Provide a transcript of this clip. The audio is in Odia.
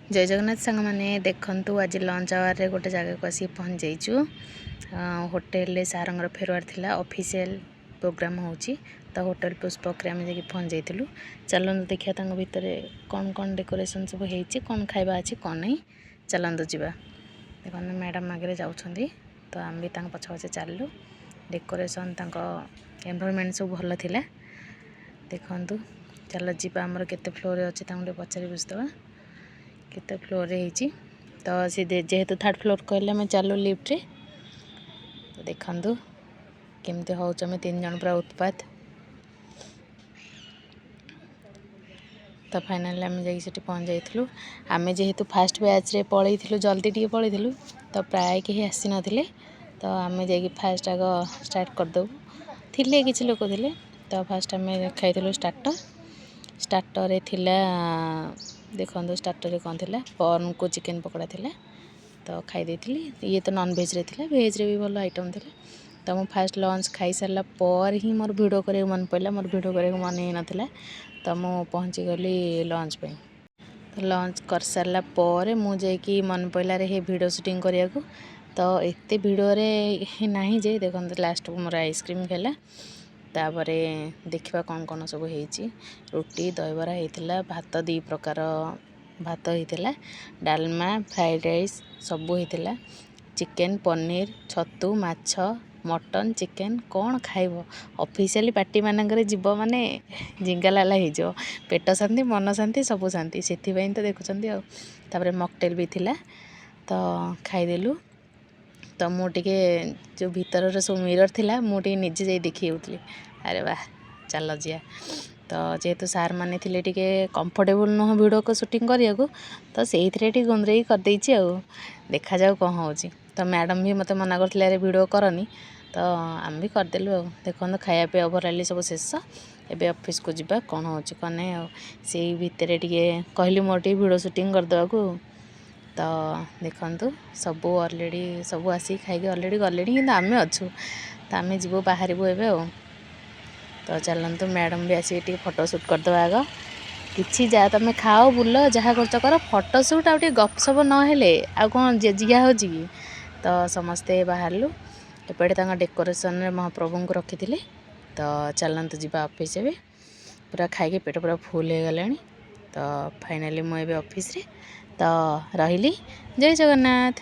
ଜୟ ଜଗନ୍ନାଥ ସାଙ୍ଗମାନେ, ଦେଖନ୍ତୁ, ଆଜି ଲଞ୍ଚ ଆୱାରରେ ଗୋଟେ ଜାଗାକୁ ଆସିକି ପହଞ୍ଚି ଯାଇଛୁ। ହୋଟେଲରେ ସାରଙ୍କର ଫେରୱାଲ ଥିଲା, ଅଫିସିଆଲ ପ୍ରୋଗ୍ରାମ୍ ହେଉଛି, ତ ହୋଟେଲ ପୁଷ୍ପକରେ ଆମେ ଯାଇକି ପହଞ୍ଚି ଯାଇଥିଲୁ। ଚାଲନ୍ତୁ ଦେଖିବା ତାଙ୍କ ଭିତରେ କ'ଣ କ'ଣ ଡେକୋରେସନ୍ ସବୁ ହେଇଛି, କ'ଣ ଖାଇବା ଅଛି, କ'ଣ ନାହିଁ। ଚାଲନ୍ତୁ ଯିବା। ଦେଖନ୍ତୁ, ମ୍ୟାଡ଼ାମ୍ ଆଗରେ ଯାଉଛନ୍ତି, ତ ଆମେ ବି ତାଙ୍କ ପଛେ ପଛେ ଚାଲିଲୁ। ଡେକୋରେସନ୍, ତାଙ୍କ ଏନଭାରମେଣ୍ଟ ସବୁ ଭଲ ଥିଲା। ଦେଖନ୍ତୁ, ଚାଲ ଯିବା। ଆମର କେତେ ଫ୍ଲୋରରେ ଅଛି, ତାଙ୍କୁ ଟିକେ ପଚାରି ବୁଝିଦେବା କେତେ ଫ୍ଲୋରରେ ହେଇଛି। ତ ସେ ଯେହେତୁ ଥାର୍ଡ଼ ଫ୍ଲୋର୍ କହିଲେ, ଆମେ ଚାଲୁ ଲିଫ୍ଟରେ। ତ ଦେଖନ୍ତୁ କେମିତି ହେଉଛୁ ଆମେ ତିନି ଜଣ ପୁରା ଉତ୍ପାତ। ତ ଫାଇନାଲି ଆମେ ଯାଇକି ସେଠି ପହଞ୍ଚି ଯାଇଥିଲୁ। ଆମେ ଯେହେତୁ ଫାଷ୍ଟ ବ୍ୟାଚ୍ରେ ପଳେଇଥିଲୁ, ଜଲ୍ଦି ଟିକେ ପଳେଇଥିଲୁ, ତ ପ୍ରାୟ କେହି ଆସିନଥିଲେ। ତ ଆମେ ଯାଇକି ଫାଷ୍ଟ ଆଗ ଷ୍ଟାର୍ଟ କରିଦେବୁ ଥିଲେ, କିଛି ଲୋକ ଥିଲେ। ତ ଫାଷ୍ଟ ଆମେ ଖାଇଥିଲୁ ଷ୍ଟାର୍ଟର୍। ଷ୍ଟାର୍ଟର୍ରେ ଥିଲା, ଦେଖନ୍ତୁ, ଷ୍ଟାର୍ଟର୍ରେ କ'ଣ ଥିଲା? କର୍ଣ୍ଣକୁ ଚିକେନ୍ ପକୋଡ଼ା ଥିଲା, ତ ଖାଇ ଦେଇଥିଲି। ଇଏ ତ ନନ୍ଭେଜ୍ରେ ଥିଲା, ଭେଜ୍ରେ ବି ଭଲ ଆଇଟମ୍ ଥିଲା। ତ ମୁଁ ଫାଷ୍ଟ ଲଞ୍ଚ ଖାଇସାରିଲା ପରେ ହିଁ ମୋର ଭିଡ଼ିଓ କରିବାକୁ ମନେ ପଡ଼ିଲା। ମୋର ଭିଡ଼ିଓ କରିବାକୁ ମନେ ହେଇନଥିଲା। ତ ମୁଁ ପହଞ୍ଚିଗଲି ଲଞ୍ଚ ପାଇଁ। ତ ଲଞ୍ଚ କରିସାରିଲା ପରେ ମୁଁ ଯାଇକି ମନେ ପଡ଼ିଲା ରେ ହେ ଭିଡ଼ିଓ ସୁଟିଂ କରିବାକୁ। ତ ଏତେ ଭିଡ଼ିଓରେ ନାହିଁ ଯେ, ଦେଖନ୍ତୁ, ଲାଷ୍ଟକୁ ମୋର ଆଇସ୍କ୍ରିମ୍ ହେଲା। ତାପରେ ଦେଖିବା କ'ଣ କ'ଣ ସବୁ ହେଇଛି। ରୁଟି, ଦହିବରା ହେଇଥିଲା, ଭାତ, ଦୁଇ ପ୍ରକାର ଭାତ ହେଇଥିଲା, ଡାଲମା, ଫ୍ରାଏଡ଼୍ ରାଇସ୍ ସବୁ ହେଇଥିଲା, ଚିକେନ୍, ପନିର, ଛତୁ, ମାଛ, ମଟନ୍, ଚିକେନ୍, କ'ଣ ଖାଇବ? ଅଫିସିଆଲି ପାର୍ଟିମାନଙ୍କରେ ଯିବ ମାନେ ଜିଙ୍ଗାଲାଲା ହେଇଯିବ। ପେଟ ଶାନ୍ତି, ମନ ଶାନ୍ତି, ସବୁ ଶାନ୍ତି। ସେଥିପାଇଁ ତ ଦେଖୁଛନ୍ତି ଆଉ। ତାପରେ ମକଟେଲ୍ ବି ଥିଲା, ତ ଖାଇଦେଲୁ। ତ ମୁଁ ଟିକେ ଯେଉଁ ଭିତରର ସବୁ ମିରର୍ ଥିଲା, ମୁଁ ଟିକେ ନିଜେ ଯାଇ ଦେଖି ହେଉଥିଲି। ଆରେ ବାह, ଚାଲ ଯିବା। ତ ଯେହେତୁ ସାର୍ ମାନେ ଥିଲେ, ଟିକେ କମ୍ଫର୍ଟେବୁଲ୍ ନୁହଁ ଭିଡ଼ିଓ ସୁଟିଂ କରିବାକୁ, ତ ସେଇଥିରେ ଟିକେ ଗୁନ୍ଦରେଇକି କରିଦେଇଛି ଆଉ। ଦେଖାଯାଉ କ'ଣ ହେଉଛି। ତ ମ୍ୟାଡ଼ାମ୍ ବି ମୋତେ ମନା କରିଥିଲେ, ଆରେ ଭିଡ଼ିଓ କରନି। ତ ଆମେ ବି କରିଦେଲୁ ଆଉ। ଦେଖନ୍ତୁ, ଖାଇବା ପିଇବା ଓଭରାଲି ସବୁ ଶେଷ। ଏବେ ଅଫିସକୁ ଯିବା, କ'ଣ ହେଉଛି କ'ଣ ନାହିଁ। ଆଉ ସେଇ ଭିତରେ ଟିକେ କହିଲି ମୋର ଟିକେ ଭିଡ଼ିଓ ସୁଟିଂ କରିଦେବାକୁ। ତ ଦେଖନ୍ତୁ, ସବୁ ଅଲରେଡ଼ି ସବୁ ଆସିକି ଖାଇକି ଅଲରେଡ଼ି ଗଲେଣି, କିନ୍ତୁ ଆମେ ଅଛୁ। ତ ଆମେ ଯିବୁ, ବାହାରିବୁ ଏବେ ଆଉ। ତ ଚାଲନ୍ତୁ, ମ୍ୟାଡ଼ାମ୍ ବି ଆସିକି ଟିକେ ଫଟୋ ସୁଟ୍ କରିଦେବା ଆଗ। କିଛି ଯାହା ତୁମେ ଖାଅ, ବୁଲ, ଯାହା କରୁଛ କର, ଫଟୋ ସୁଟ୍ ଆଉ ଟିକେ ଗପସପ ନହେଲେ ଆଉ କ'ଣ ଜିଆ ହେଉଛି କି? ତ ସମସ୍ତେ ବାହାରିଲୁ। ଏପଟେ ତାଙ୍କ ଡେକୋରେସନ୍ରେ ମହାପ୍ରଭୁଙ୍କୁ ରଖିଥିଲେ। ତ ଚାଲନ୍ତୁ ଯିବା ଅଫିସ୍। ଏବେ ପୁରା ଖାଇକି ପେଟ ପୁରା ଫୁଲ୍ ହେଇଗଲାଣି। ତ ଫାଇନାଲି ମୁଁ ଏବେ ଅଫିସରେ ତ ରହିଲି। ଜୟ ଜଗନ୍ନାଥ।